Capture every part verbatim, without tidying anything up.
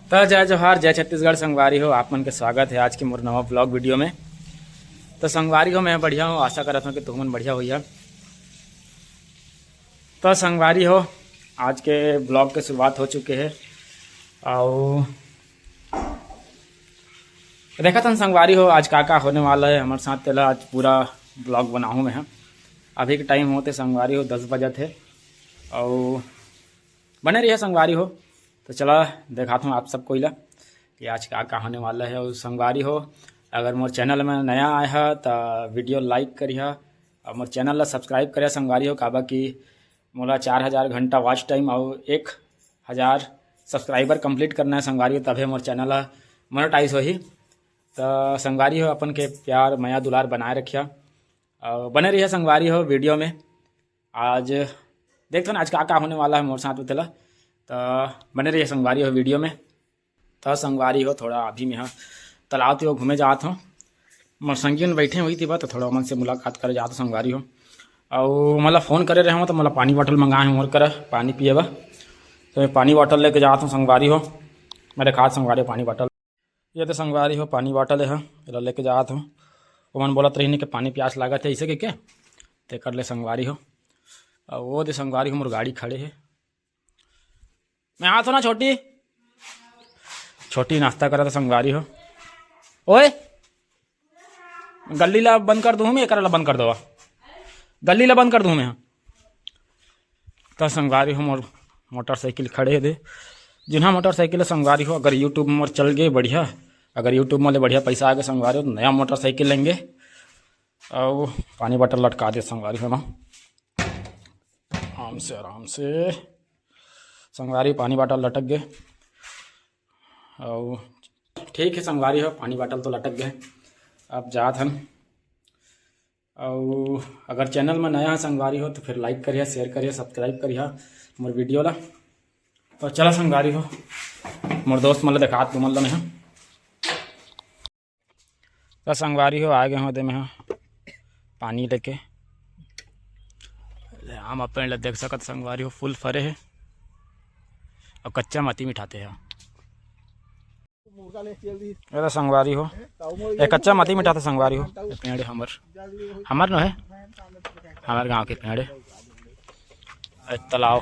त जय जोहार, जय छत्तीसगढ़ संगवारी हो, आप मन के स्वागत हे आज के मोर नवा vlog video में। त संगवारी हो, मैं बढ़िया हूँ, आशा करत हूँ कि तुमन बढ़िया होइहा। त संगवारी हो, आज के vlog के शुरुआत हो चुके हे। अउ देखत हन संगवारी हो, आज का का होने वाला हे हमर साथ, तेला आज पूरा vlog बनाहूँ मैं ह। अभी के time होते संगवारी हो दस बजत हे, अउ बने रहिहा संगवारी हो। तो चला देखात हूँ आप सब कोई ला कि आज का का होने वाला हे। अउ संगवारी हो, अगर मोर channel में नया आए हा त video like करिहा अउ मोर channel ला subscribe करिहा संगवारी हो, काबर कि मोला चार हजार घंटा watch time अउ एक हजार subscriber complete करना हे संगवारी हो, तभे मोर channel ह monetize होही। त संगवारी हो, अपन के प्यार मया दुलार बनाए रखिहा अउ बने रहिहा संगवारी हो video में। आज देखथन आज का का होने वाला हे मोर साथ उतेला, त बने रहिहा संगवारी हो video में। त संगवारी हो, थोड़ा अभी मैं ह तालाब ती घूमे जात हूँ, मोर संगी मन बैठे हुई थी बात, तो थोड़ा ओमन से मुलाकात करे जात हूँ संगवारी हो। अउ मोला phone करे रहे हो तो मोला पानी bottle मंगाए हे मोर करा पानी पिए बर, तो मैं पानी bottle लेके जात हूँ संगवारी हो। मैं देखात संगवारी हो पानी bottle, ये तो संगवारी हो पानी bottle हे, एला लेके जात हूँ। ओमन बोलत रहिन कि पानी प्यास लागत हे ऐसे के, के? तेकर ले संगवारी हो। अउ वो दे संगवारी हो मोर गाड़ी खड़े हे, मैं आत हूँ ना छोटी। छोटी नाश्ता करत हे संगवारी हो। ओए, गल्ली ला बंद कर दूँ मैं, एकर ला बंद कर दवा। गल्ली ला बंद कर दूँ मैं। त संगवारी हो मोर motorcycle खड़े हे दे। जिन्हा motorcycle हे संगवारी हो, अगर YouTube मोर चल गए बढ़िया, अगर YouTube मोले बढ़िया पैसा आ गए संगवारी हो, तो नया motorcycle लेंगे। अउ पानी bottle लटका दे संगवारी हो ना, आराम से, आराम से। संगवारी पानी bottle लटक गए। अउ ठीक हे संगवारी हो, पानी bottle तो लटक गए, अब जात हन। अउ अगर channel में नया हे संगवारी हो तो फिर like करिहा, share करिहा, subscribe करिहा मोर video ला। तो चला संगवारी हो, मोर दोस्त मन ला देखात तुमन ला मैं ह। त संगवारी हो, आ गए हों दे मैं ह पानी लेके। ले, आम पेड़ ला देख सकत संगवारी हो, full फरे हे अउ कच्चा माटी मिठाते हे। ये तो संगवारी हो, ये कच्चा माटी मिठाते संगवारी हो। ये पेड़ हे हमर, हमर नो हे, हमर गांव के पेड़ हे। ये तालाब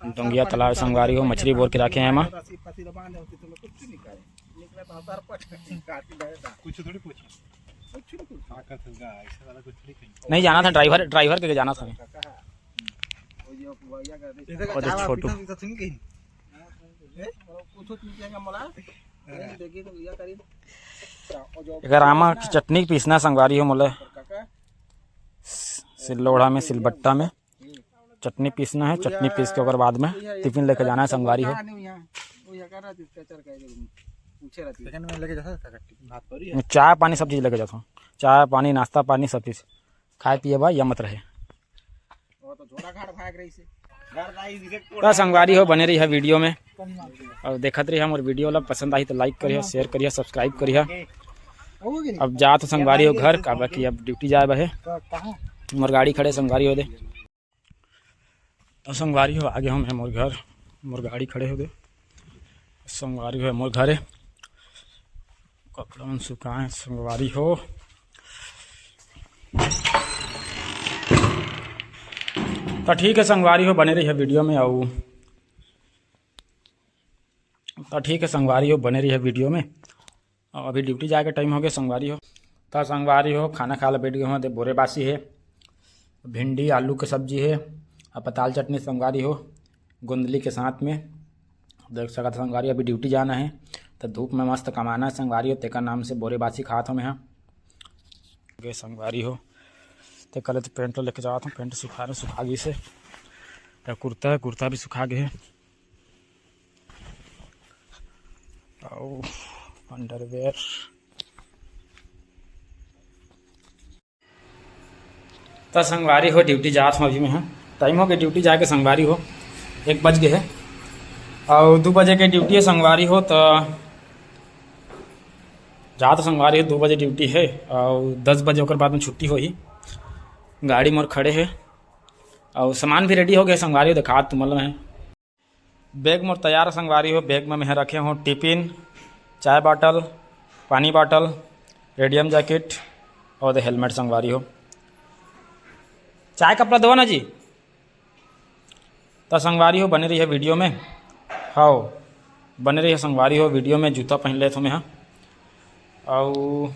डोंगिया तालाब संगवारी हो, मछली बोर के रखे हे एमा। कुछ थोड़ी पूछे। नहीं जाना था, driver, driver के जाना था। वो जो छोटू। एकर आमा के चटनी पीसना संगवारी हो मोला, सिल्लोड़ा में, सिलबट्टा में। चटनी पीसना हे, चटनी पीस के ओकर बाद में टिफिन लेके जाना हे संगवारी हो। चाय पानी सब चीज लेके जाथों, चाय पानी, नाश्ता पानी, सब चीज खाए पिए बर यमत रहे। त संगवारी हो, बने रहिहा video में। अउ देखत रहिहा मोर video ला, पसंद आही तो like करिहा, share करिहा, subscribe करिहा। अब जात हूँ संगवारी हो घर, काबर कि अब duty जाए बर हे। मोर गाड़ी खड़े संगवारी हो दे। त संगवारी हो, आ गे हों मैं मोर घर, मोर गाड़ी खड़े हो दे। संगवारी हो, मोर घर हे, कपड़ा मन सुखाए संगवारी हो। त ठीक हे संगवारी हो, बने रहिहा video में। अउ त ठीक हे संगवारी हो, बने रहिहा video में। अउ अभी duty जाए के time हो गए संगवारी हो। त संगवारी हो, खाना खाए ला बैठ गए हों, दे बोरे बासी हे, भिंडी आलू के सब्जी हे, अउ पताल चटनी संगवारी हो, गोंदली के साथ में। देख सकत संगवारी, अभी duty जाना हे, त धूप में मस्त कमाना हे संगवारी हो, तेकर नाम से बोरे बासी खात हों मैं ह। गे संगवारी हो, तेकर ले तो pant लेके जात हों, pant सुखा, सुखा गिस हे, त कुर्ता हे, कुर्ता भी सुखा गे हे। अउ underwear। त संगवारी हो, duty जात हों अभी मैं ह। Time हो गए duty जाए के संगवारी हो, एक बज गए हे। अउ दू बजे के duty हे संगवारी हो, त जात हों संगवारी हो, दू बजे duty हे अउ दस बजे ओकर बाद में छुट्टी होही। गाड़ी मोर खड़े हे अउ सामान भी ready हो गए संगवारी हो, देखात तुमन ल मैं। बैग मोर तैयार हे संगवारी हो। बैग में मैं रखे हों टिफिन, चाय बॉटल, पानी बॉटल, रेडियम जैकेट और helmet संगवारी हो। चाय कप ला देवा ना जी। त संगवारी हो, बने रहिए वीडियो में। हाव, बने रहिए संगवारी हो वीडियो में। जूता पहन लेत हों मैं हा। अउ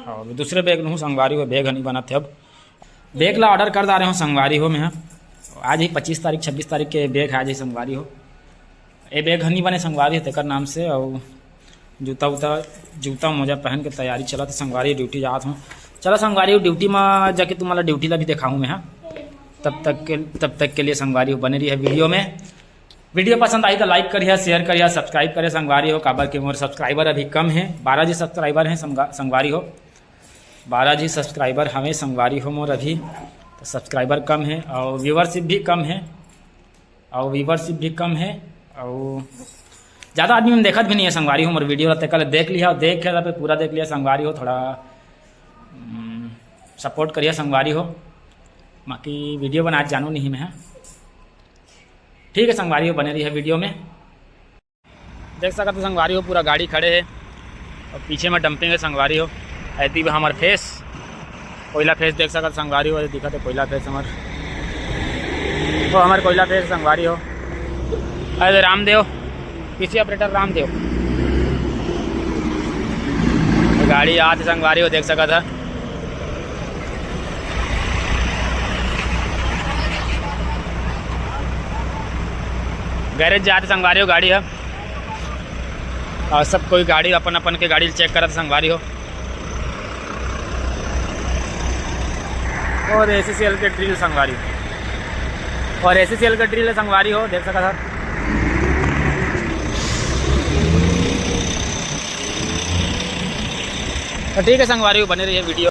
हाव, दूसरे बैग नू संगवारी हो, बैग ह नइ बनत हे अब। बैग ला ऑर्डर कर डारे हों संगवारी हो मैं हा। आज ही पच्चीस तारीख, छब्बीस तारीख के बैग हे आज ही संगवारी हो। ए बैग ह नइ बने संगवारी हो, तेकर नाम से। अउ जूता उता, जूता मोजा पहन के तैयारी चलत हे संगवारी, ड्यूटी जात हों। चला संगवारी हो, ड्यूटी में जाके तुम्हारा ड्यूटी ला भी देखाहूँ मैं हा। तब तक के, तब तक के लिए संगवारी हो, बने रहिए वीडियो में। वीडियो पसंद आही त like करिहा, share करिहा, subscribe करिहा संगवारी हो, काबर के मोर subscriber अभी कम हे, बारह जी subscriber हे संगवा-, संगवारी हो, बारह जी subscriber हवे संगवारी हो मोर अभी, त subscriber कम हे अउ viewership भी कम हे, अउ viewership भी कम हे, अउ ज़्यादा आदमी मन देखत भी नइ हे संगवारी हो मोर वीडियो ला। तेकर ले देख लिहा, देख के पूरा देख लिहा संगवारी हो, थोड़ा, हम्म, support करिहा संगवारी हो, बाकी वीडियो बनाए जानव नहीं मैं हा। ठीक हे संगवारी हो, बने रहिए वीडियो में। देख सकत हो संगवारी हो, पूरा गाड़ी खड़े हे अउ पीछे में dumping हे संगवारी हो। एती भी हमर फेस, कोयला फेस देख सकत संगवारी हो, दिखत हे कोयला फेस हमर, तो हमर कोयला फेस संगवारी हो। अरे रामदेव, पीसी ऑपरेटर रामदेव, गाड़ी आत हे संगवारी हो, देख सकत हा। गैरेज जात हे संगवारी हो गाड़ी ह, अउ सब कोई गाड़ी अपन अपन के गाड़ी ल check करत हे संगवारी हो। अउ एसईसीएल के ड्रिल संगवारी हो, अउ एसईसीएल के ड्रिल हे संगवारी हो, देख सकत हा। त ठीक हे संगवारी हो, बने रहिए वीडियो।